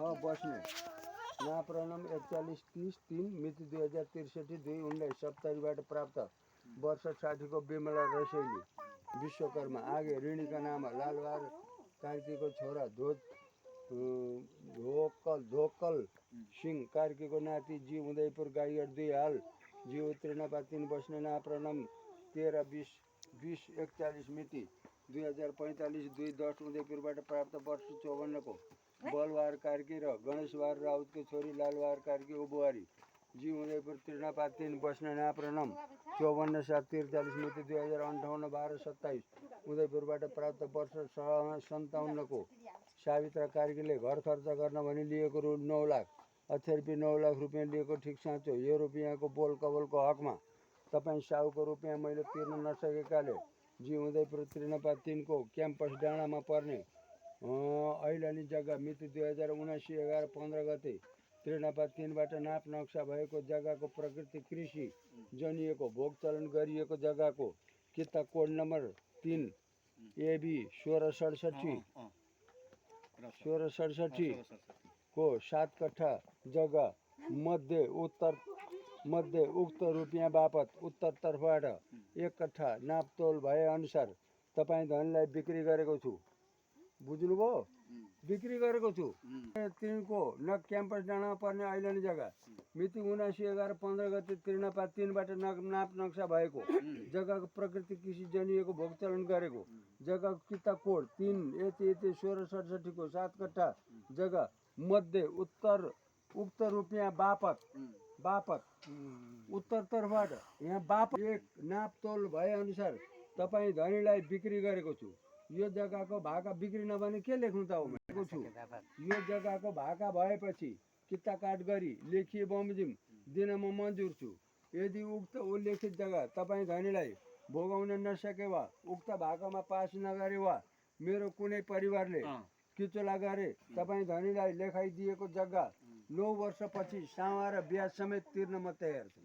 बस्ने नाप्रणम 4130 मिति 2063 2/19 सप्तरीबाट प्राप्त वर्ष 60 को बिमला रसैली विश्वकर्मा आगे ऋणीका नाम लालबार कार्कीको छोरा धोकल सिंह कार्कीको नाति जी उदयपुर गाईगढ 2 हाल जी उत्तीर्णपा 3 बस्ने नाप्रणम 13-20-41 मिति 2045 2-10 उदयपुरबाट प्राप्त वर्ष 54 को बलवार कार्की र गणेशवार राउतको छोरी लालवार कार्की उबुवारी जी उदयपुर तीर्णपा 3 बस्ने नाप्रणम 54-7-43 मिति 2058 12-27 उदयपुरबाट प्राप्त वर्ष 57 को सावित्रा कार्कीले घर खर्च गर्न भनी लिएको रु 9 लाख अक्षरपी 9 लाख रुपियाँ लिएको ठिक साँचो। यो रुपियाँको बोल कबलको हकमा तपाईँ साउको रुपियाँ मैले तिर्न नसकेकाले जी उदयपुर तीर्णपा 3 को क्याम्पस डाँडामा पर्ने ऐलानी जग्गा मिति 2079-11-15 गते तीर्णपा 3बाट नाप नक्सा भएको जग्गाको प्रकृति कृषि जनिएको भोग चलन गरिएको जग्गाको किता कोड नम्बर 3 AB 1667 को 7 कट्ठा जग्गा मध्ये उक्त रुपियाँ बापत उत्तरतर्फबाट 1 कट्ठा नापतोल भए अनुसार तपाईँ धनीलाई बिक्री गरेको छु। बुझ्नुभयो? बिक्री गरेको छु। तिनको न क्याम्पस डाँडामा पर्ने ऐलानी जग्गा मिति 79-11-15 गते तीर्णपा 3बाट नाप नक्सा भएको जग्गाको प्रकृति कृषि जनिएको भोग चलन गरेको जग्गाको किता कोड 3 यति 1667 को 7 कट्ठा जग्गा मध्ये उक्त रुपियाँ बापत उत्तरतर्फबाट यहाँ बापत 1 नापतोल भए अनुसार तपाईँ धनीलाई बिक्री गरेको छु। यो जग्गाको भाका बिक्री नभने के लेख्नु त हो भनेको छु। यो जग्गाको भाका भएपछि किता काट गरी लेखिए बमोजिम दिन म मन्जुर छु। यदि उक्त उल्लेखित जग्गा तपाईँ धनीलाई भोगाउन नसके वा उक्त भाकामा पास नगरे वा मेरो कुनै परिवारले किचोला गरे तपाईँ धनीलाई लेखाइदिएको जग्गा 9 वर्षपछि सावा र ब्याज समेत तिर्न म तयार छु।